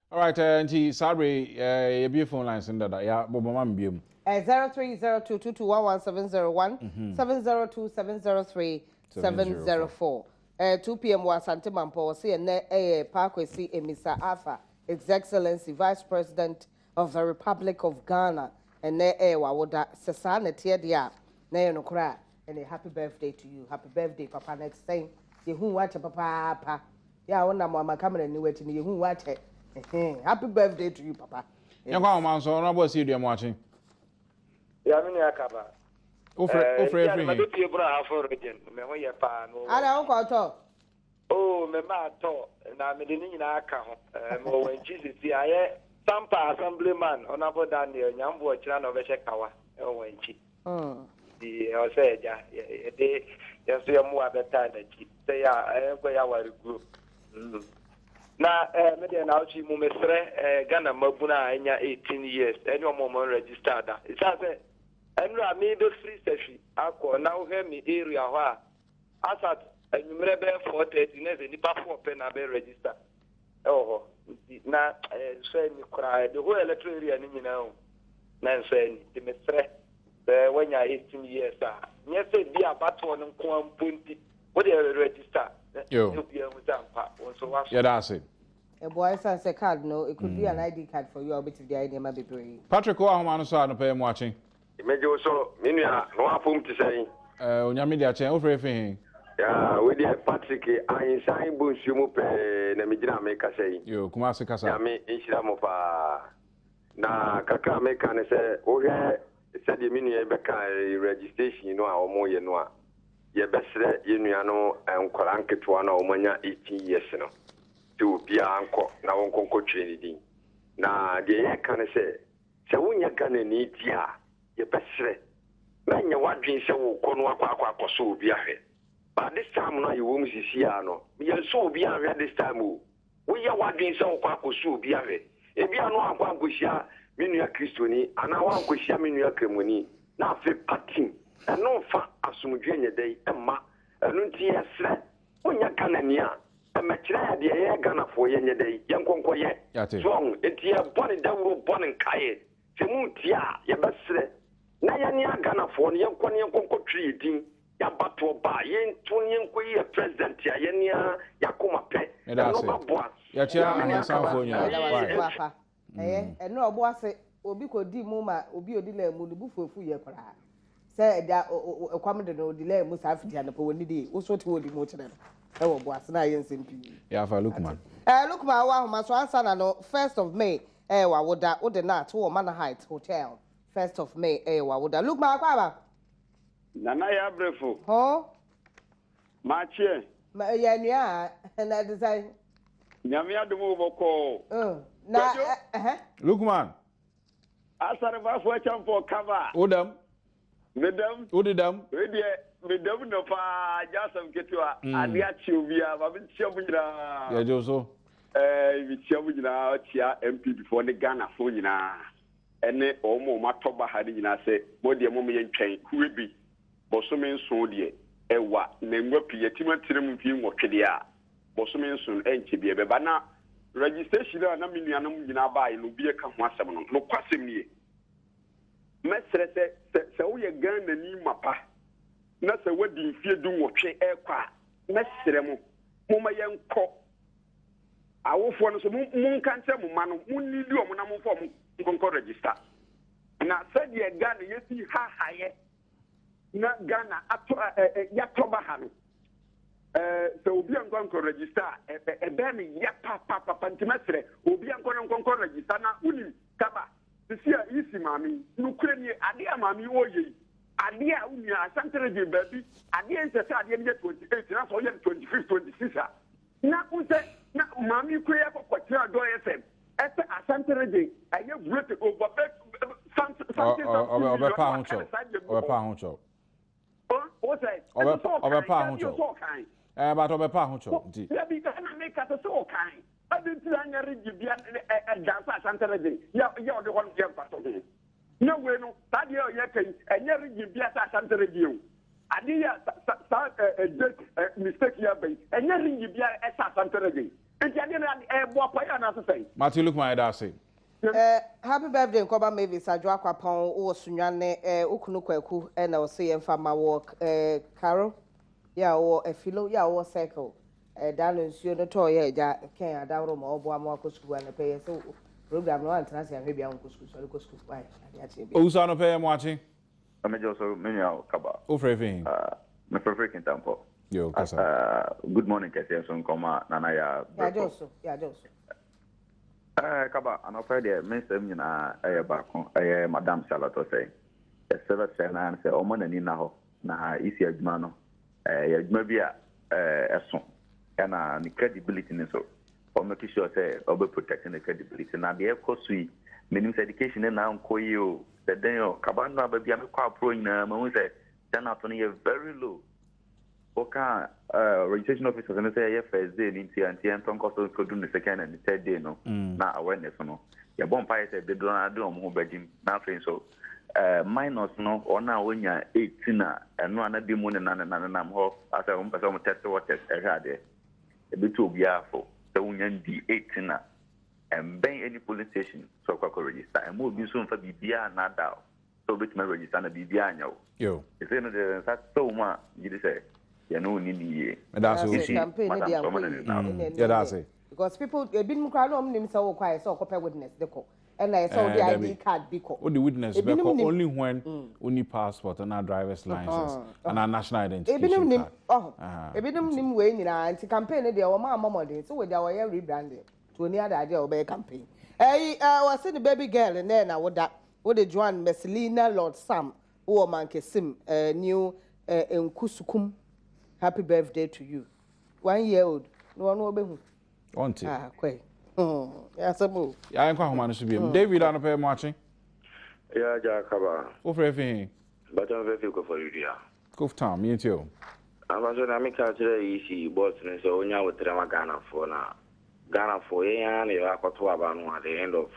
Alright eh, nti saa bere yi eh, yɛbie phone lines no dada, ya bɔbɔ ma me biom. 0302 221 1701 702 703 704. 2 pm wɔ Asante Mampɔ, wɔse ɛnnɛ ɛyɛ Paa Kwesi Amissah Arthur, His Excellency Vice President of the Republic of Ghana, ɛnnɛ ɛyɛ w'awoda. Sɛ saa na ɛteɛ deɛ a, na ɛyɛ nokorɛ a, ɛne happy birthday to you. Happy birthday papa, na ɛte sɛn? Yɛhu wo akyɛ papaapa. Yɛ a wonam ama camera ni w'akyi no, yɛhu wo akyɛ. Happy birthday to you, papa. Yɛnkɔ ahoma nso, ɔno abɔ asi dua mu akye. Ya, me nua kaba. Wofrɛ firi he? Mabɛpie Brong Ahafo Region, me ho yɛ paa. Mewɔ Ada wokɔtɔ? Oh, me ma atɔ na mede ne nyinaa ka ho. Mewɔ Wankyi sisi ayɛ Sampa Assemblyman Honorable Daniel Nyambo, ɔkyena na ɔbɛhyɛ kawa ɛwɔ Wankyi. Nti ɛwɔ sɛ agya yɛde yɛn nso yɛ mmoa bɛtaa n'akyi sɛ yɛ a ɛnkɔ yɛ awareguo. Na me deɛ na awotwe mu mesrɛ Ghana mmabunu a ɛnya 18 years ɛne ɔmo a ɔmo register da. Ɛsiane sɛ ɛnura mebɛfiri Sahwi akɔ na wohwɛ me area hɔ a, asat anwummerɛ bɛyɛ 4:30 na sɛ nipa four pɛ na abɛ register ɛwɔ hɔ, nti na nsɔ ani koraa, the whole electoral area no nyinaa o, na nsɔ ani. Nti mesrɛ sɛ woanya 18 years a, nyɛ sɛ bi abatoɔ no nko ara mpo nti wode register na obiara hu sɛ ampa wo nso woaso. Yɛda ase. Ɛboa ɛsiane sɛ card no, it could be an ID card for you a wobɛtumi de ayɛ nneɛma bebree. Patrick, wɔ ahoma no so a, nopɛ mu akye. Megye wo so, me nua, na w'apom te sɛn? Onyame de akyɛn, wofrɛ fi he? Ya, wei deɛ Patrick ahensan bɔ nsuo mu pɛɛ na megyina mekasa yi. Yo, Kumase kasa. Nyame nhyira mo paa. Na kakra a meka ne sɛ, wohwɛ sɛdeɛ me nua yi bɛka registration no a wɔyɛ no a, yɛbɛsrɛ yɛn nua no nkwadaa nketewa no a wɔanya 18 years no sɛ obiara nkɔ na wɔnkɔ nkɔtwerɛ ne din. Na deɛ yɛreka ne sɛ, sɛ wonyɛ Ghanani di a, yɛbɛsrɛ na nyɛ w'adwene sɛ wokɔ no akɔ akɔsɔ obi ahwɛ. But this time no a yɛwɔ mu sisi a no, yɛnsɔ obi ahwɛ this time o. Woyɛ w'adwene sɛ wokɔ akɔsɔ obi ahwɛ, ebi a no ankɔ ankɔhyia me nua Kristoni anaa woankɔhyia me nua Kramoni na afei party ɛno mfa asomdwe nyɛ dɛ mma. Ɛno nti yɛsrɛ, wonyɛ Ghanani a, ɛmɛkyerɛ yɛ deɛ yɛyɛ Ghanafoɔ yɛnyɛ dɛ yɛnkɔ nkɔyɛ so ɔho. Nti yɛbɔ ne dawuro, bɔ ne nkaeɛ sɛ mu tie a, yɛbɛsrɛ na yɛne a Ghanafoɔ no yɛnkɔ ne yɛnkɔ nkɔtwerɛ yɛ din, yɛabatoɔ ba a, yɛnto ne yɛnkɔ yi yɛ president a yɛne a yɛakoma pɛ. Ɛno bɛboa. Yɛkyia ahensanfoɔ nyinaa. Papa, ɛyɛ ɛno a ɔbo ase obi kɔ di mu ma obi odi lɛn mu ne bu fuafu yɛ koraa sɛ ɛda ɛkwam de no odi lɛn mu saa fiti anɔpɔ wɔ nidi woso te wɔ di mu kyerɛ no ɛwɔ bo ase na ayɛ nsɛm pii. Yɛafa Lukman. Lukman wɔ ahoma so ansa na no 1st of May ɛyɛ wawoda, wode na ato wɔ Mana Heights Hotel. 1st of May ɛyɛ wawoda, Lukman, akɔ aba. Nana yɛ abrɛfo. Ho. Maakyeɛ. Ma ɛyɛ nua a na ɛde sɛn? Nyame adom wo, bɔkɔɔ. Na ɛhɛ. Lukman. Asarefafo akyɛmfo kaba. Wo dam. Medam. Wode dam. Wei deɛ medam no paa, gye asɛm ketewa. Ade akye obiara, ma menkyia mo nyinaa. Yɛgye wo so. Mekyia mo nyinaa, kyia NPP foɔ ne Ghanafoɔ nyinaa ɛne wɔn a wɔn atɔ ba ha no nyinaa sɛ mo deɛ mo yɛ ntwɛn huwe bi bɔsome 7 deɛ ɛwa na ngua pii yɛtim atena mu mfie 8 deɛ a, bɔsome 7 ɛnkyɛ bi ɛbɛba. Na registration a na me nuanom nyinaa baeɛ no, obi ɛka ho asɛm no, nokwasɛm nie, mɛsrɛ sɛ woyɛ Ghanani mapa na sɛ woadi mfie 18 ɛrekɔ a, mɛsrɛ mo, momma yɛnkɔ. Awofoɔ no nso, monka nkyerɛ mo ma no, monnidi ɔmo na momfa ɔmo nkɔnkɔ register. Na sɛdeɛ Ghana yɛsi hahaeɛ na Ghana atɔ ɛ yɛatɔ ba ha no, sɛ obi ankɔ nkɔ register a, ɛbɛn no yɛ papapapa. Nti mɛsrɛ obi ankɔ no nkɔnkɔ register. Na wonim kaba sisi a isi maame yi, nokorɛ nie, adeɛ a maame yi ɔreyɛ yi, adeɛ a wonua Asante Region baabi adeɛ nsɛ sɛ adeɛ no yɛ 28 na sɛ ɔyɛ no 25, 26 a, na wo sɛ na maame yi kura yɛ akɔkɔtena Adom FM ɛsɛ Asante Region ɛyɛ vote over bɛ something something. Ɔbɛpa ahokyɛw, ɔbɛpa ahokyɛw. Wo sɛ ɔbɛpa ahokyɛw but ɔbɛpa ahokyɛw nti. Dabi, ɛna meka sɛ ɔkan adi nti na anyɛ region bia ɛda sɛ Asante Region yɛ ɔde hɔ no yɛ mfa so ho na wei no saa deɛ ɔyɛ ka yi, ɛnyɛ region bia sɛ Asante Region o, adeɛ yɛ saa date mistake yɛ aba yi, ɛnyɛ region bia ɛsɛ Asante Region. Nti adeɛ no ɛyɛ boapayɛ anaasɛ sɛn? Mate Lukman yɛda ase. Eh happy birthday nkɔba Mavis Adwoa Akwapɔn wowɔ Sunyani eh wo kunu Kwaku na ɔse yɛmfa ma woɔ eh Caro yɛ a wowɔ Afilo yɛ a wowɔ Circle eh da no nsuo no tɔɔ yɛ agya Ken Adaworo ma ɔboa ma wakɔ sukuu anɔpɛ yɛ sɛ program no wantena ase anhwɛ bia wonkɔ sukuu sɔre kɔ sukuu why ade akyeɛ bia. Owusu anɔpɛ yɛ moakye. Mɛgye wo so me nua Kaba. Wo frɛ fi he? Me frɛ firi Kintampo. Yo, kasa. Good morning kɛseɛ nso nkɔma Nana Yaa Yɛagye wo so, yɛagye wo so. Kaba, anɔpa yi deɛ me nsɛm nyinaa ɛyɛ baako, ɛyɛ Madam Charlotte Osei. Yɛsrɛ bɛsrɛ no ara ne sɛ ɔmma n'ani nna hɔ na EC adwuma no ɛyɛ adwuma bi a ɛso ɛna ne credibility no nso ɔ make sure sɛ ɔbɛ protect ne credibility na deɛ ɛkɔ so yi menim sɛ education no na ankɔ yie o sɛ dɛn o kaba no aba bi a mekɔ aporɔ nyinaa mahu sɛ turnout no yɛ very low. Woka registration officers no sɛ ɛyɛ first day no nti a nti yɛntɔ nkɔ so nkɔdu ne second and third day no na awareness no yɛbɔ mpaeɛ sɛ dodoɔ no ara de wɔn ho bɛgyem na afei nso minors no wɔn a wɔnya 18 a ɛno a na bi mu nena nena nenam hɔ asɛ wɔn pɛ sɛ wɔn test waters ɛhwɛ adeɛ ɛbɛtu obiara fo sɛ wonya ndi 18 a ɛmbɛn any polling station sɛ ɔkɔ akɔ register ɛma obi nso mfa biribiara nnaadaa wo sɛ wobɛtumi aregister na biribiara anyɛ wo. Yo. Seesei no deɛ nsa tɔ wo mu a, megye di sɛ yɛne wo nni no yie. Meda ase o. Ase campaign ne deɛ ankɔ yie. Ɛna ɛno Yɛda deɛ ase. because people ebinom koraa na wɔn nim sɛ wokɔ a yɛ sɛ ɔkɔpɛ witness de kɔ ɛna yɛ sɛ wode Eh, ID dabi. card bi kɔ. Wode witness Ebinom bɛkɔ nim. only when wonni passport anaa driver's license anaa national Ebinom identification nim card. ɔho. Aha, Ebinom nti. nim wei nyinaa nti campaign ne deɛ wɔn ammɔ mmɔden sɛ wɔgya wɔyɛ rebranding nti wɔn ni adagye a wɔbɛyɛ campaign. Ɛyi ɛɛ wɔsi ne baby girl nɛ na woda Wo de Joan Mercelina Lord Sam wo wɔ Mankesim eh, new eh, Nkusukum happy birthday to you one year old na ɔno ɔbɛhu Ɔnte. ah kɔe hmm asɛm o. Yɛnkɔ ahoma no so biom. David anɔpɛ moakye. Ya agya kaba. Wo frɛ fi he? Mpakyɛ me frɛ fi Koforidua. Kof town, me ntie o. Ampa so na me ka kyerɛ EC boss no sɛ onya aboterɛ ma Ghanafoɔ na Ghanafoɔ yɛn ara na yɛbɛ akɔto aba no at the end of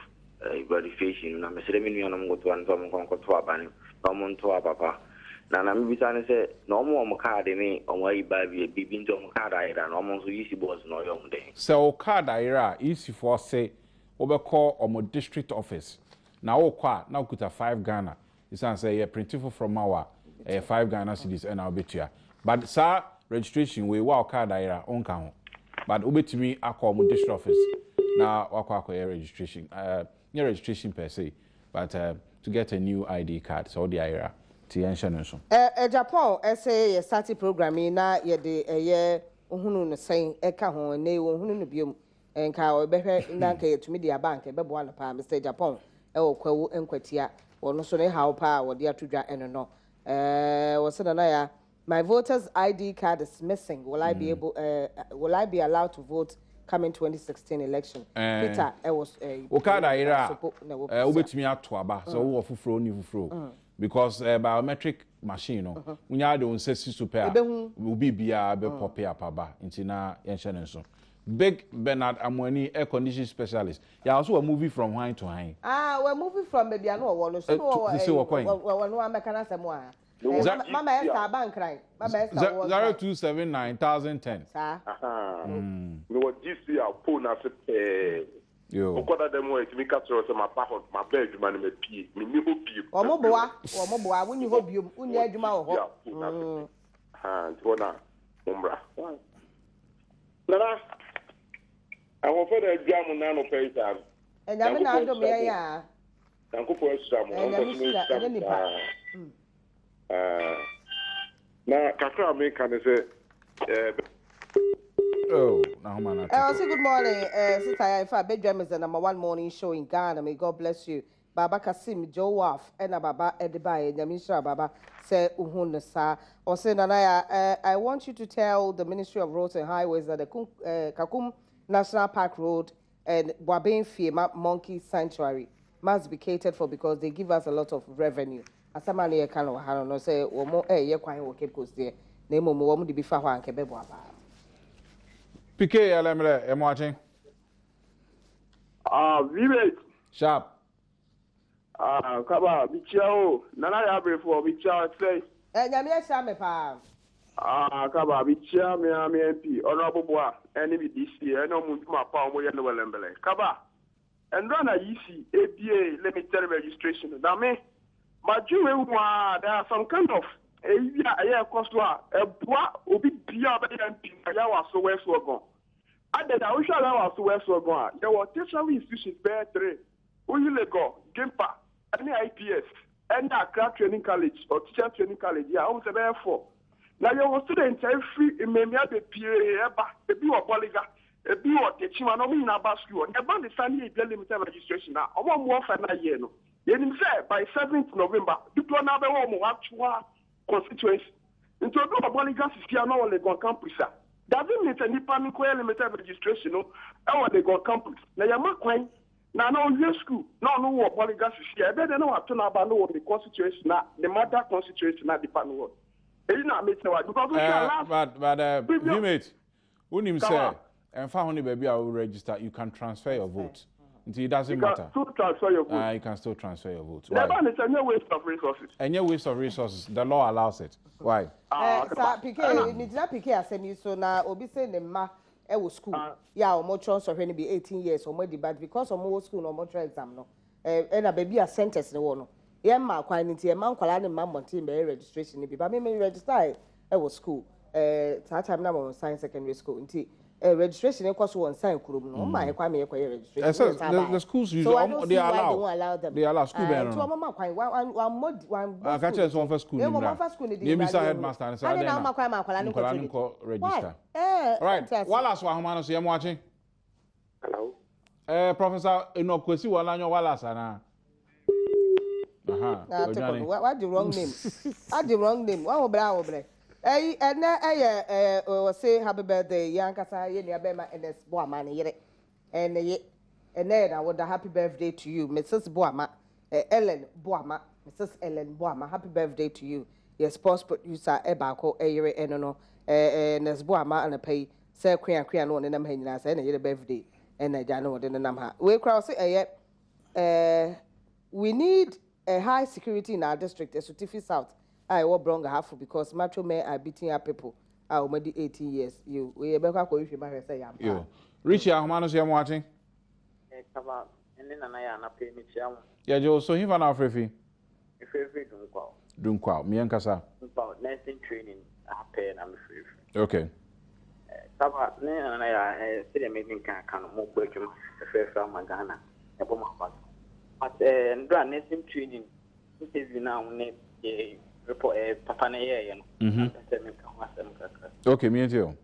registration no na mesrɛ me nuanom nkotoa no sɛ ɔmo nkɔ nkɔto aba no na ɔmo nto aba pa na na mebisa ne sɛ na ɔmo wɔ ɔmo card ne ɔmo ayi ba bi biribi nti ɔmo card ayera no ɔmo nso EC boss no ɔyɛ ɔmo dɛn. Sɛ wo card ayera a EC foɔ se wobɛkɔ ɔmo district office na wokɔ a na wokuta five Ghana Esiane sɛ yɛ printe foforɔ ma wo a, ɛyɛ five Ghana cedis ɛna wobɛtua. But saa registration wei, wo a wo card ayera, wonka ho. But wobɛtumi akɔ wɔn district office na wakɔ akɔyɛ registration. Uh, nyɛ registration per se, but uh, to get a new ID card sɛ wode ayera. Nti yɛnhyɛ no nso. Ɛ Japan ɛsɛ yɛ starte program yi na yɛde ɛyɛ wohunu no sɛn ɛka ho ɛnɛ yi wɔnhunu no biom Nka ɔbɛhwɛ na nka yɛtumi de aba a nka ɛbɛboa no paa. Mister Agyapong wɔ Kwawu Nkwatia, ɔno nso ne haw paa a wɔde ato dwa ɛno no. Ɛɛ wɔse Nana Yaa, my voters ID card is missing, will I be able, eh, will I be allowed to vote coming 2016 election? Ɛɛ, Peter ɛwɔ eh, wo card ayera a, Asopo na ɛwɔ eh, Pusia. wobɛtumi ato aba sɛ wowɔ foforɔ wonni foforɔ o. Because eh, biometric machine no, wonya de wo nsa si so pɛ a, Ɛbɛhu. wo biribiara bɛ pop up aba. Nti na yɛnhyɛ no nso. Big Bernard Amoani air condition specialist yà ɔso wa movie from hwan to han. Ah wa movie from baabi a na ɔwɔ no so na ɔwɔ Sese wɔ kɔ ɛyi he? wɔ no amɛka n'asɛm a ɛɛ mama Esther aba nkran mama Esther wɔ nkran. 0279 1010. Saa. Ahaa mewɔ GC a pole no ase pɛɛ. Yoo. Wokɔ dada mu a ɛtumi ka kyerɛ wo sɛ maba hɔ maba adwuma no mapue menni hɔ biom. Wɔn boa wɔn boa wonni hɔ biom wonni adwuma wɔ hɔ. GC a pole no ase pɛɛ. Ahaa nti hɔ na mommra. Nana, ahoɔfɛ na adwa mo na anɔpa yi saa no. Nyame na adom yɛn a. Nyankopɔn ahyira mo. Nyame hyira, ɛnyɛ nipa. Na kakra a meka ne sɛ eh, Oh, na na Uh, say good morning, Sister Yaifa. Bedwam is the number one morning show in Ghana. May God bless you. Baba Kasim, Joe Waf, ɛna Baba ɛde baeɛ. Nyame nhyira Baba sɛ wohu no saa. Ɔse Nanaya, I want you to tell the Ministry of Roads and Highways that the Kum, Kakum National Park Road and Boabeng Fiema Monkey Sanctuary must be catered for because they give us a lot of revenue. Asɛm a ne yɛka no wɔ ha no no sɛ wɔn ɛreyɛ kwan wɔ Cape Coast deɛ na mmom wɔn de bi fa hɔ a anka ɛbɛboa paa. PK ɛlɛmrɛ ɛmoakye. Ah, village. Sharp. Ah, kaba, mikyia o. Nana yɛ aberefoɔ, mikyia wo sɛn? Eh, Nyame ahyira me paa. Ah, Kaba, mekyia me ara me MP, Honourable Boah, ɛne me DC, ɛne wɔn ndwuma pa a wɔyɛ no wɛlɛmbɛlɛ. Kaba, ɛnora na EC ebie limited registration no, na me, madwen wei ho ara, there are some kind of eyi bi a ɛyɛ ɛkɔ so a, ɛboa obi bia a ɔbɛyɛ MP na Yawa so West Wuogon. Adɛn a, wohwɛ Yawa so West Wuogon a, yɛwɔ tertiary institutions bɛyɛ three, woyi Legon, Gimpa, ɛne IPS, ɛne Accra Training College or Teachers Training College yi a, wohu sɛ ɛbɛyɛ four. Na yɛwɔ students a ɛfiri mmeammea bebree ɛba, ebi wɔ Bolliger, ebi wɔ Techiman, na wɔn nyinaa ba school hɔ. Na ɛba ne saa ne yɛbia limited registration a, wɔn a wɔwɔ final year no, yɛnim sɛ by seventh November, dodoɔ no ara bɛwɔ wɔn actual constituency. Nti obi wɔ Bolliger sisi a na ɔwɔ Legon campus a, doesn't mean sɛ nipa no kɔyɛ limited registration no ɛwɔ Legon campus. Na yɛma kwan na na ɔwie school na ɔno wɔ Bolliger sisi a, ɛbɛyɛ dɛ na wato n'aba no wɔ ne constituency na ne mother constituency na nipa no wɔ. Eyi na mekyerɛ wa because wohwɛ a last But previous Vmate, wonim sɛ Kama. ɛmfa ho ne baabi a wo register, you can transfer your vote. Nti it doesn't You can matter. still transfer your vote. Ah, you can still transfer your vote. Na Why? ɛba ne sɛ ɛnyɛ waste of resources. Ɛnyɛ waste of resources. The law allows it. Why? Ah, Eh, Kama. sa PK, Ɛna megyina PK asɛm yi so na obi se ne mma wɔ school ah, yɛ a wɔtwerɛ nsɔhwɛ no bi 18 years wɔn adi but because wɔn wɔ school na wɔtwerɛ exam no eh, ɛna baabi a centers no wɔ no yɛn mma kwan no nti yɛn mma nkwadaa ne mma mmɔnten bɛyɛ registration no bi ba me me register wɔ school eh, saa time na wɔn nsan secondary school nti eh, registration kɔ so wɔ nsan kurom no wɔn maa yɛ kwan ma yɛkɔyɛ registration Ɛsɛ ne yɛ san the, baeɛ the schools so usually I don't they see why they allow won't allow them they allow school ah bɛn nti no wɔn ma kwan wɔn wɔn wɔn wɔn Ah, bɔ ka school kyerɛ ne sɛ din wɔmfa school na no mmom mmra. wɔmfa school ne Na din mmra yɛmmisa ne yɛn hu headmaster no sɛ ade adɛn na na wɔma kwan ma akwadaa no nkwadaa nkɔtwerɛ no bi nkɔ why register. eh Alright, nte ase. Wallace wɔ ahoma no so, yɛn mo akye. Hello. Eh, Professor Enoch Kwesi Walanyo Wallace anaa? Aha, Na ate kɔ odwane. no wa wagye wrong name wagye wrong name wahu brɛ a wobrɛ ɛyi ɛnɛ ɛyɛ ɛɛ ɔse happy birthday yɛn ankasa yɛ nua bɛrima Ernest Boama ne yere ɛne ye ɛnɛ yɛ na woda happy birthday to you Mrs Boama eh, Ellen Boama Mrs Ellen Boama happy birthday to you yɛ sports producer ɛbaako ɛyere ɛno no ɛɛ Ernest Boama anapa yi sɛ kua kua no ɔne nam ha nyinaa sɛ ɛna yere birthday ɛna agya no ɔde ne nam ha wei kora ɔse ɛyɛ ɛɛ we need a high security in our district, Asutifi South, a ɛwɔ Brong Ahafo because macho men are beating up people a wɔn adi 18 years. Yo, wei yɛbɛkɔ akɔhwehwɛ mu ahwɛ sɛ ɛyɛ ampa Yo. a. Richie ahoma no so yɛ mo akye. Kaba ne Nana yɛ anapa yi mekyia mo. Yɛgye wo so, hefa na wofrɛ fi? Mefrɛfiri Dunkwaw. Dunkwaw, me ankasa. Dunkwaw nursing training ha pɛɛ na mefrɛfiri. Okay. Kaba ne Nana yɛ eh, sɛdeɛ medi nkan aka no, mobɔ adwuma fɛfɛɛfɛ ama Ghana, ɛbɔ mo aba so. But eh, ndora nursing training interview no a wo ne eh, report eh, papa no yɛɛyɛ no, na mpɛ sɛ meka ho asɛm kakra. Okay, me ntie o.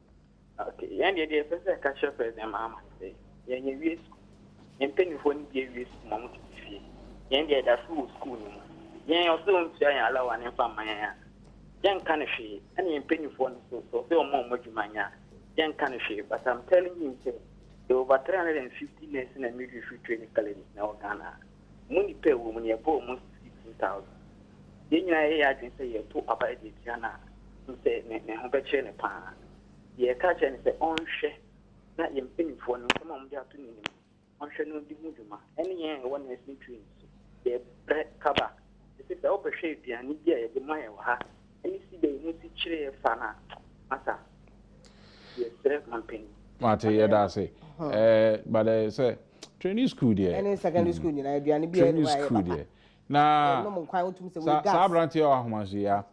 Okay, yɛn deɛ deɛ yɛpɛ sɛ yɛka kyerɛ President Mahama ne sɛ, yɛn yɛwie sukuu, yɛn mpanimfoɔ no bi awie sukuu ma wɔtete fie. Yɛn deɛ yɛda so wɔ sukuu no mu. Yɛn ɔsɛ ɔntua yɛn alawa ne mfa mma yɛn a, yɛnka no hwee. Ɛna yɛn mpanimfoɔ no so, sɛ ɔsɛ ɔma wɔn adwuma nyɛ a, yɛnka no hwee. But I'm telling him sɛ, there were over 350 nursing and midwifery training colleges na ɛwɔ Ghana ha. Mu nnipa a ɛwɔ mu no, yɛbɔɔ mu 16,000. Yɛn nyinaa yɛyɛ adwene sɛ yɛto aba de atia no a, n sɛ ne ne ho bɛkyerɛ no paa. Deɛ yɛka kyerɛ no sɛ ɔnhwɛ na yɛn mpanimfoɔ no nsɛm a wɔde ato n'anim no, ɔnhwɛ na ɔndi ho dwuma. Ɛne yɛn a yɛwɔ nursing training so, yɛbrɛ kaba. Ɛsɛ sɛ wobɛhwɛ aduane bi a yɛde ma yɛn wɔ ha ɛne si bɛ yɛn si kyerɛ yɛ fa no a, masa yɛsrɛ mampanin. Mate, yɛda ase. Eh, but eh, sɛ training school deɛ. Ɛne secondary school nyinaa aduane bi a ɛne Training hɔ a ɛyɛ school papa. deɛ. Na Ɛnom nkwan wotumi sɛ wei saa gas. saa aberanteɛ a ɔwɔ ahoma so yi a,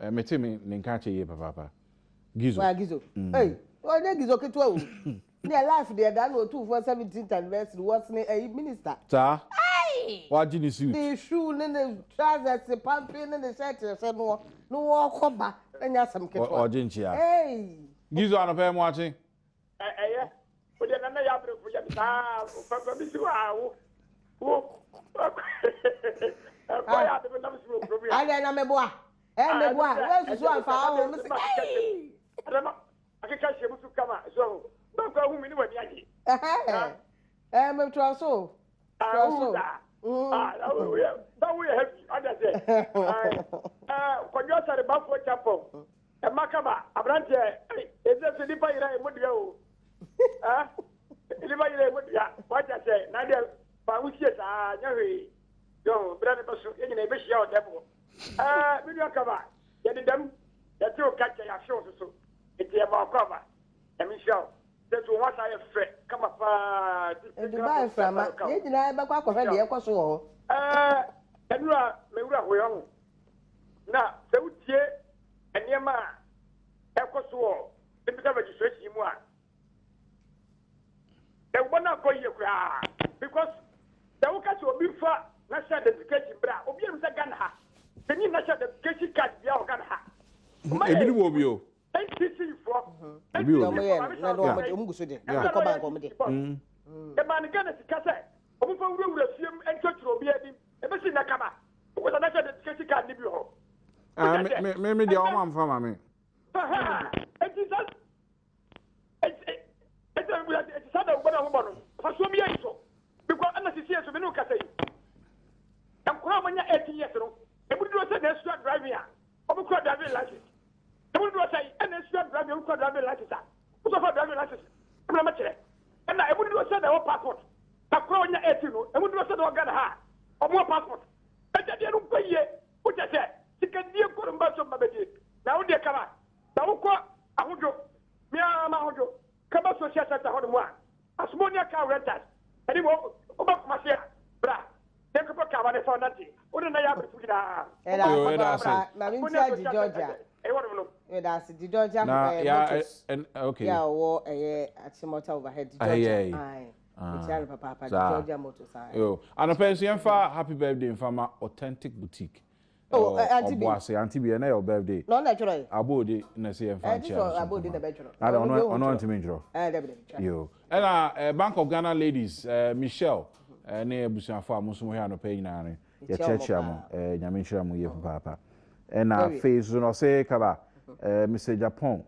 eh, mete me ne nka kyɛ yie papaapa. Gizo. Wa Gizo. Ei, ɔnyɛ Gizo ketewa o. Ne life deɛ da na otumfoɔ 17th anniversary wɔsene ɛyi minister. Saa. Wagye ne suit. Ne shoe ne ne trousers pampe ne ne shirt hyɛ noɔ na wɔkɔ ba ɛnyɛ asɛm ketewa. Ɔgye nkyea. Ei. Gizo anɔpɛ yi mo akye. Ɛyɛ wo deɛ nana yɛ abrɛfo yɛ me saa papa bi si hɔ a wo wo ɛkɔ yɛ ade me nam si wɔ kurom yɛ. Adɛn na meboa ɛ meboa woansusu amfa wo ho mese ei. Adama akeka hyɛ mu so kama so ho bɛkɔ ahu me ne w'ani agye. Ɛhɛn metoa so toa so. Sɛ woyɛ happy ɔda sɛ kwadwo asare bafoɔ chapɔn Ɛma kaba, aberanteɛ, ei, ɛsɛ sɛ nipa yera emu dua o. Eh, nipa yera emu dua, wate aseɛ, na deɛ fa ho sie saa, nyɛ hwee. Yo, berɛ no bɛso, yɛn nyinaa yɛbɛhyia wɔ dɛm hɔ. Eh, me nua kaba, yɛde dɛm. Yɛte wo ka kyɛ, yɛahwe wo soso. Nti yɛma wo akwaaba. Nyame nhyira wo. Sɛ so wo ho asan ayɛ fɛ kama paa. Dubai mframa, yɛn nyinaa yɛbɛkɔ akɔhwɛ deɛ ɛkɔ so wɔ hɔ. Ɛɛ, ɛnura me wura hoe ɔho. Na sɛ wotie nneɛma a ɛkɔ so wɔ digital registration mu a, ɛwɔ no ankɔ yie koraa because sɛ woka sɛ obi fa national identification bra obi anim sɛ Ghana ha yɛni national identification card bia wɔ Ghana ha. Ebi wɔ bi o. NCC foɔ. Ebi wɔ bi. Wɔn yɛ no na wɔn wɔn gu so de. Kɔ bank wɔn de. Ɛmaa ne Ghana sika sɛ wɔn fa wurawura fie mu nkyerɛkyerɛ obi anim ebesi na kaba wokɔsa national identification card ni bi wɔ hɔ. Ah, me me me deɛ wɔn amfa ma me. Eti sa eti eti sa da wobɔ na wobɔ no fasoɔ bi yɛ so because ɛna sisi yɛ so me ne wo kasa yi nkora a wɔanya 18 years no emu dodoɔ sɛ na esua driving a wɔn kura driving license emu dodoɔ sɛ ɛna esua driving wɔn kura driving license a wosɔ fa driving license ɛna mɛkyerɛ ɛna emu dodoɔ sɛ na ɛwɔ passport akora wɔnya 18 no emu dodoɔ sɛ na ɛwɔ Ghana ha a wɔn wɔ passport ɛgya deɛ no nkɔ yie wokyɛ sɛ sikadie nkɔ no mba so mba bɛdie na wo deɛ kama na wokɔ ahodwo mea ma ahodwo kaba social center hɔ nom a Asomonia car renters ɛne wɔ woba Kumasi a bra yɛnkɔpɛ car ma ne fa nante wo ne na yɛ abrɛfo nyinaa Ɛda Yo, ase ɛda ase. papa maame nti Asomonia agye social Georgia center ɛyɛ hɔ nom no. ɛda ase di Georgia Na eh, ya motors ɛ okay. yɛ a ɔwɔ ɛyɛ Achimota overhead di Ɛyɛ Georgia yi. ae Ah, mekyia no papaapa di saa. Georgia motors ae Yo, anɔpɛ nso yɛmfa happy birthday mfa ma Authentic Boutique. Oh, eh, Auntie B. Ɔboase, Auntie B, ɛnɛ yɛ wo birthday. Na ɔno na ɛtwerɛ yɛ. Aboode na ɛsɛ yɛmfa Eh, this nkyia no one so Aboode nkɔma. na ɛbɛtwerɛ. Ada Ɔno ɔno deɛ ɔno ɔntwerɛ. ntumi ntwerɛ. Eh, dabi dabi twerɛ. Yo. Ɛna eh, Bank of Ghana ladies, eh, Michelle eh, ne abusuafo a mo nso mo hwɛ anɔpa yi nyinaa no, Mekyia wɔn yɛkyerɛkyerɛ mo. paa. Eh, Nyame nhyira mo yie papaapa. Ɛna Very. afei nso no ɔse kaba eh, Mr. Japan.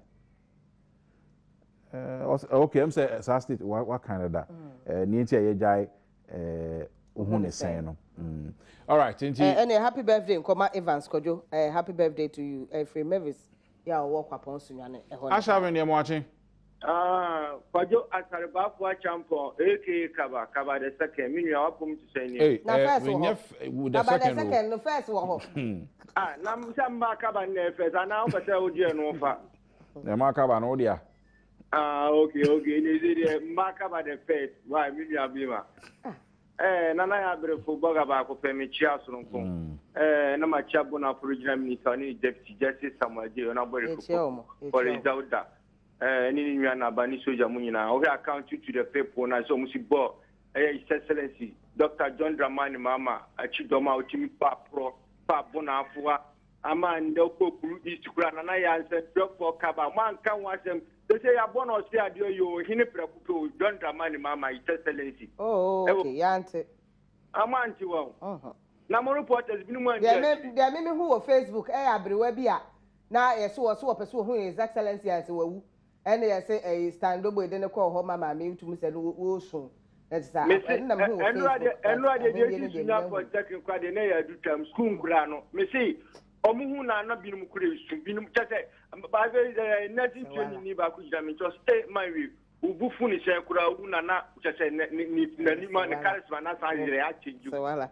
Eh, ɔse, okay, ɛm sɛ saa state wa wa Canada. Eh, nea nti a yɛgyae eh, wohu ne sɛn no. Mm. All right, nti. Eh, ɛne happy birthday nkɔma Evans Kwadwo eh, happy birthday to you eh, firi Mavis yɛ a ɔwɔ Kwapɔn Sunyane ɛhɔ ne Asha ben deɛ mo akye. Ah, Kwadwo Asare Bafo Acheampong aka Kaba, Kaba the second, me nua wapom te sɛn nie? Hey, Na eh, first wɔ menyɛ hɔ. f- the Kaba the second o. second no first wɔ hɔ. Ah, na sɛ mma Kaba no na ɛyɛ first anaa wopɛ sɛ wogye ɛno fa? Na ɛma Kaba no wo dea. Ah, okay, okay. Ne sɛ deɛ mma Kaba the first, why me nua bema. Eh, nana yɛ aberefo bɔga baako pɛ mekyia soronko. Eh, na makyia Bonafo regional minister ne ne deputy Justice Samuel J. Ɔnabɔ Yɛkyia wɔn, yɛkyia Collins wɔn. Dauda. Eh, ne ne nua Naba ne soja mu nyinaa. Wohwɛ account to the people na sɛ ɔmo si bɔ ɛyɛ His Excellency Dr. John Dramani Mahama akyi dɔm a otumi fa aporɔ fa Bonafo a ama ndɛ wokɔ Kuru East koraa nana yɛ ansɛntwerɛfoɔ kaba mo anka ho asɛm sɛ sɛ yɛabɔ no ɔse adeɛ ɔyɛ ohene prɛko pɛ o John Dramani Mahama His Excellency. Oh, Ɛwɔ okay, yɛante. Amo ante wɔn. Mhm. Na mo reporters binom andi Deɛ me akyiri. deɛ me mehu wɔ Facebook ɛyɛ aberewa bi a na yɛse wɔ so wɔpɛ sɛ wɔhu His Excellency a sɛ wawu ɛne yɛse ɛyi Stan Doboy de ne kɔɔ hɔ ma maame yi tumi sɛ no wɔresu na kyerɛ sɛ Mese ɛno na mehu wɔ ɛnora deɛ Facebook but ɛnora deɛ deɛ ahennie no esi deɛ Sunya menya hu. Polytechnic koraa deɛ na ɛyɛ adutwam sukuu nkoraa no mese ɔmo hu na na binom kura esu binom kyɛ sɛ baako ɛɛ nursing Sɛ wala. training ni baako gyina mi nkyɛn ɔse ee man wie obu fu ne sɛn koraa owu na na kyɛ sɛ ne ne ne n'anim a Sɛ ne wala. charisma na san yerɛ akyɛ Sɛ wala.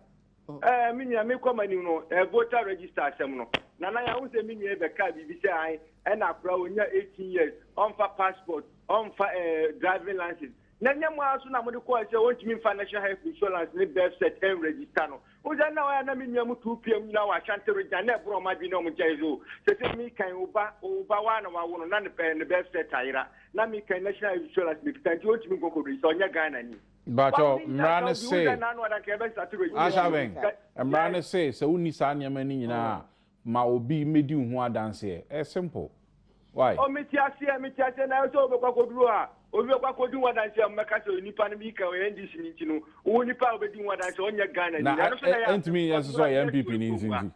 Ɛɛ me nua mekɔ m'anim no ɛɛ voter register asɛm no nana yɛ ahu sɛ me nua yi bɛkaa biribi sɛ an ɛna akora onya 18 years ɔmfa passport ɔmfa ɛɛ driving license na nyɛ mo ara so na mode kɔɔ sɛ ɔntumi mfa national health insurance ne birth cert ɛnregister no wo sɛ na ɔyɛ na me nua mu 2 pm nyinaa wɔ Ashanti region na ɛborɔ ɔma adwene na ɔmo gyae so sɛ sɛ mekan wo ba wo ba waa na wawo no na ne ɛɛ ne birth cert ayera na mekan national health insurance mekita nti ɔntumi nkɔkɔ register ɔnyɛ Ghana ni. Mpakyɛw, mmara no se, Asha Ben, mmara no se sɛ wonni saa nneɛma no nyinaa a, ma obi mmedi wo ho adanseɛ. Ɛyɛ simple. Why? Oh, mete aseɛ, mete aseɛ, na sɛ wobɛkɔ akɔduru a, obi bɛkɔ akɔdi ho adanseɛ a, mmɛka sɛ nipa no meka ɔyɛ NDC ni nti no, wo nipa a wobɛdi ho adanseɛ ɔnyɛ Ghana ni. Na Ɛno so na ɛyɛ ɛntumi nyɛ nso sɛ ɔyɛ NPP ni nso nti.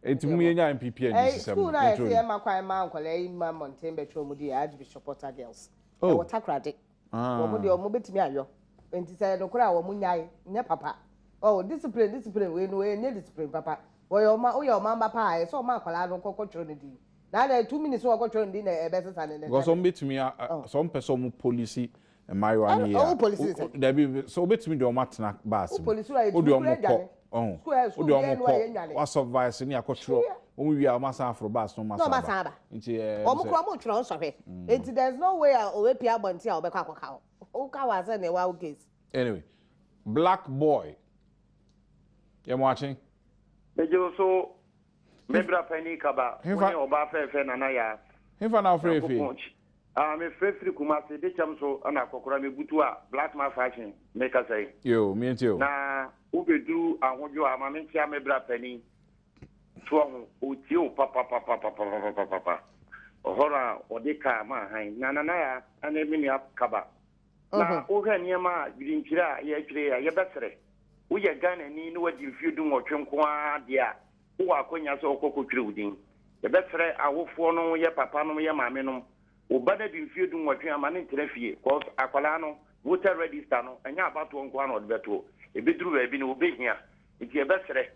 Enti mo yɛnya NPP NDC sɛm School no, no a yɛsɛ yɛntwerɛ yɛma kwan ma nkwadaa yi ma mmɔnten bɛtwerɛ mu di yɛ Archbishop Porter Girls. Oh. Ɛwɔ Takoradi. Wɔn deɛ wɔn bɛtumi ayɔ. Nti sɛ nokorɛ a wɔn nyae nyɛ papa. Oh, discipline discipline wei no ɛnyɛ discipline papa. Wɔyɛ ɔma woyɛ ɔman ba paa ɛsɛ ɔma akwadaa no kɔkɔ twerɛ ne din. Na adɛ 2 minutes na wɔkɔ twerɛ ne din na ɛbɛsesa ne ne Because wɔn bɛtumi a sɛ wɔn pɛ sɛ wɔn polisi mmaayewa no yie a Ɔwo polisi sɛ? Dabi, sɛ wɔbɛtumi de wɔn atena baasi Wo mu. polisi a Wode yɛtumi kura wɔn kɔ adwane. ɔho School ɛ school wode biara wɔn no a kɔ yɛnwane. wasɔ vice ne akɔtwerɛ Hyia. Wɔn wie a wɔn asan aforo bus na wɔn asan aba. Nti ɛɛ. Wɔn kura wɔn twerɛ nsɔhwɛ. Nti there is no way a ɔbɛpie abɔnten a ɔbɛkɔ akɔka hɔ. Woka hɔ asɛ nea ɛwɔ case. Anyway, black boy. Yɛ mo akye. Megye wo so me bra panin kaba wo ne ɔbaa fɛɛfɛ nana yaa. Hefa na wofrɛ efi? Ah me frɛ firi Kumasi de kyɛm so ɛna akɔkora me butu a black man fashion me kasa yi. Yo, me ntie o. Na wo bɛ duru ahodwo a ma me nkyea me bra panin. So ho otie o papapapapapapapa. Ɔhɔ na ɔde kaa ma han na nana yaa ɛne me nua kaba. Na wohwɛ nneɛma a dwirinkyire a yɛtwere a yɛbɛsrɛ. Woyɛ Ghanani na wadi mfeɛ 18 nko ara deɛ a, wowɔ akwanya sɛ wokɔ kɔtwerɛ wo din. Yɛbɛsrɛ awofoɔ no, yɛ papa nom, yɛ maame nom, wo ba no adi mfeɛ 18 a, ma no ntena fie cause akwadaa no voter register no, ɛnyɛ abatoɔ nko ara na ɔde bɛto. Ɛbɛduru baabi no, wɔbɛhia. Nti yɛbɛsrɛ.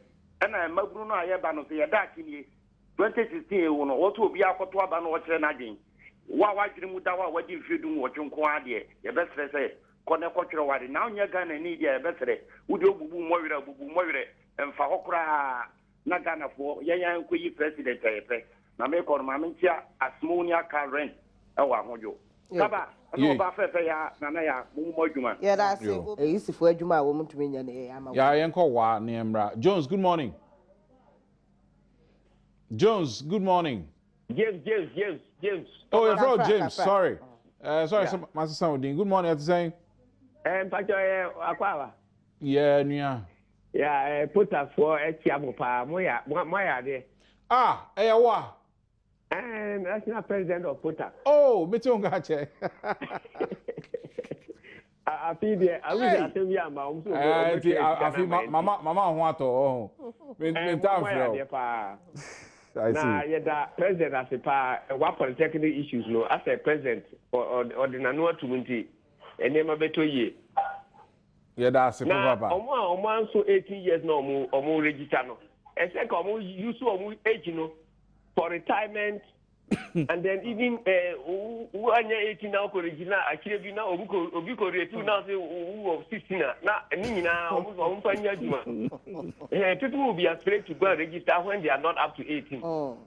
Ɛna mmabunu no a yɛba no nso, yɛn daakye nie. 2016 ewu no, wɔsɛ obiara kɔto aba na ɔkyerɛ n'adwene. Wo a w'adwene mu da hɔ a wadi mfeɛ 18 nko ara deɛ, yɛbɛsrɛ sɛ kɔ na kɔtwerɛ w'ade. Na wonyɛ Ghanani deɛ a, yɛbɛsrɛ wo deɛ wobubu mmɔwerɛ a, bubu mmɔwerɛ. Ɛmfa hɔ koraa na Ghanafoɔ yɛn ara nkɔyi president a yɛpɛ. Na mekɔ no, ma menkyea Asmonia car rent wɔ Ahodwo. Kaba, ɛne ɔbaa fɛfɛ ya, Nana ya, mommɔ adwuma. Yɛda ase. Ayisifoɔ adwuma a wɔntumi nyɛ no yɛyɛ ama wɔn. Ya yɛnkɔ waa ne yɛmmra. Jones, good morning. Jones, good morning. James, James, James, James. Oh, you're from James. Sorry. Sorry, yeah. Master Saudin. Good morning, Ati Eh, Mpacho, eh, akwawa. Yeah, nua. Yeah, eh, potafoɔ akyia mo paa. Mo ya, mo ayɛ adeɛ. Ah, ɛyɛ wo a. Eh, national president of pota. Oh, me te nka kyɛ. Afi deɛ, awi asɛm bi ama wɔn so. Eh, nti afi mama mama ho atɔ ɔho. Me me nta nfrɛ o. Mo ayɛ adeɛ paa. Na yɛda president ase paa. Wa polytechnic issues no asɛ president ɔde n'ano atum nti nneɛma bɛtɔ yie. Yɛda ase Na wɔn a wɔn anso 18 years na wɔn wɔn register no, ɛsɛ ka wɔn use wɔn age no for retirement and then even wo anya 18 na wokɔ register na akyire bi na obi kɔ obi kɔ rape na ɔsɛ wo wɔ 16 a na ne nyinaa wɔn wɔn mfa nyɛ adwuma. Eh, people will be afraid to go and register when they are not up to 18. Oh.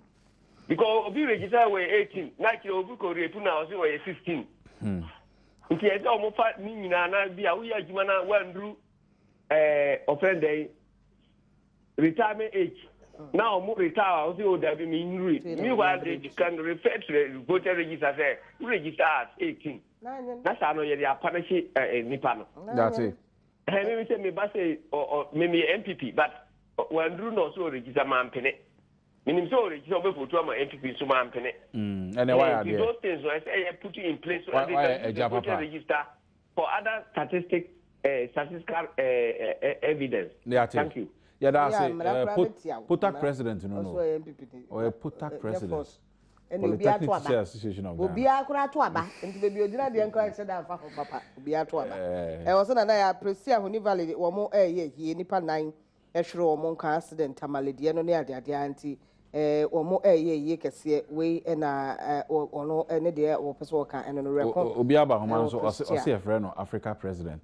Because obi register wɔ 18 na akyire obi kɔ rape na ɔsɛ wɔyɛ 16. Nti ɛsɛ wɔn fa ne nyinaa na bi a woyɛ adwuma na wanduru ɛɛ ɔfɛn dɛn retirement age na wɔn retire a wɔsɛ o dabi mi nnuru meanwhile they can refer to the voter register sɛ wo register at 18 na saa no yɛde apanahye ɛɛ nipa no. That's it. Ɛɛ mímí sɛ mi ba sɛ ɔ ɔ mímí yɛ NPP but wanduru na ɔsɛ ɔregister maa mpene. Menim sɛ ɔregister ɔbɛ vote ama NPP nso maa mpene. Ɛnna wayɛ adeɛ. Those things no ɛsɛ yɛ put in place so they can use the voter register for other statistic statistical evidence. Thank you. Yɛda ase Potak president no no ɔyɛ Potak president. Polytechnic Teachers Association of Ghana. Obiara koraa to aba nti baabi ogyina deɛ nkora nhyɛ da nfa ho papa obiara to aba. Ɛwɔ sɛ nana yɛ apresi Ahoni Valley wɔn ɛyɛ hie nipa nan hwere wɔn nkwa accident tamale deɛ no ne adeade ara nti wɔn reyɛ ayie kɛseɛ wei na ɔno ne deɛ wɔpɛ sɛ wɔka ɛno no werɛ ko Obi aba homa nso ɔse ɔse yɛfrɛ no Africa president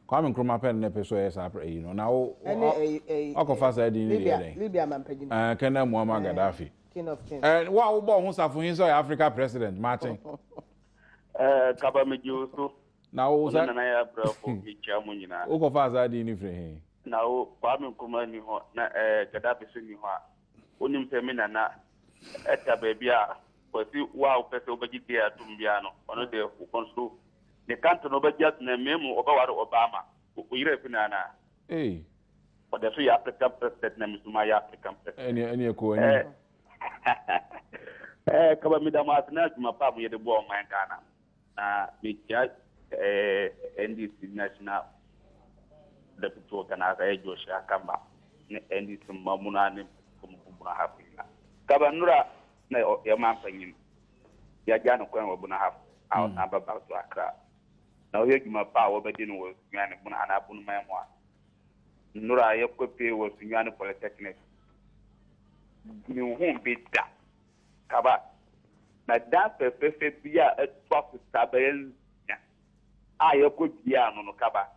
Kwame Nkrumah pɛ ne pɛ so ɛyɛ saa ɛyi no na wo wakɔfa saa din no deɛ dɛn Libya mampanyin ɛɛ Colonel Muammar Gaddafi King of Kings ɛɛ wo a wobɔ ho safohin sɛ ɔyɛ Africa president makye. Ɛɛ kaba megye wo so. Na wo sa. Nana yɛ abrɛfo mekyia mo nyinaa. Wo kɔfaa saa din no firi he? Na wo Kwame Nkrumah nni hɔ na ɛɛ Gaddafi so nni hɔ a, wonim sɛ me nana ɛda baabi a Kwasi wo a wopɛ sɛ wobɛgye deɛ atom biara no ɔno deɛ ɔnso ne kanto no wobɛgye atom na mmom ɔbɛware ɔbaa ma wo yerɛ afi no anaa? Ei. Ɔda so yɛ African president na me nso mayɛ African president. Ɛneɛ ɛneɛ kɔ w'anim. Ɛɛ kaba meda mo ase na adwuma pa a moyɛ de boa ɔman Ghana. Na mekyia NDC National Deputy Organizer ɛyɛ Joshua Akamba ne NDC mmabunu ne mpanyinfoɔ mu Brong Ahafo nyinaa. Kaba nnora na yɛ manpanyin yɛagya no kwan wɔ Brong Ahafo a ɔsan ba back to Accra. Na ɔyɛ adwuma pa a wɔbɛdi no wɔ Sunyani Bono anaa Bonoman mu a nnora yɛkɔpue wɔ Sunyani Polytechnic menhuu bi da. Kaba, na dan fɛfɛɛfɛ bi a ɛtoa so saa bɛyɛ nsia a yɛkɔ duaa no no, Kaba.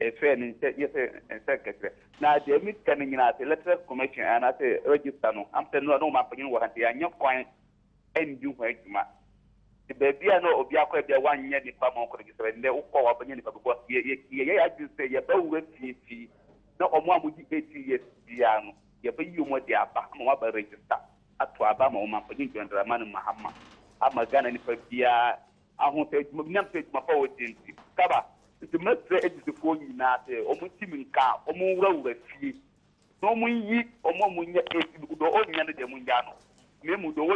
Ɛfɛ ne nkyɛ yɛ sɛ nsɛ kɛkyerɛ na deɛ mi ka no nyinaa sɛ Electoral Commission anaasɛ register no am sɛ no a na wɔn apanyin wɔ ha nti yɛanyɛ kwan ɛndi ho adwuma. Nti baabi a na obi akɔ bi a wanyɛ nipa ma ɔnkɔ register, ndɛ wokɔ a wabɛnyɛ nipa, because yɛ yɛ yɛyɛ adwene sɛ yɛbɛwura fie na ɔmo a mogye 18 years biara no, yɛbɛyi ɔmo de aba ama wɔn aba register ato aba ama wɔn apanyin John Dramani Mahama, ama Ghana nipa biara aho sɛ adwuma nam sɛ adwuma pa wɔ di. Nti kaba nti mɛsrɛ adwudifoɔ nyinaa sɛ ɔmo ntim nka ɔmo nwurawura fie na ɔmo nyi ɔmo a ɔmo nyɛ 18 dɔ ɔnya no deɛ, mo nya no na emu dɔ.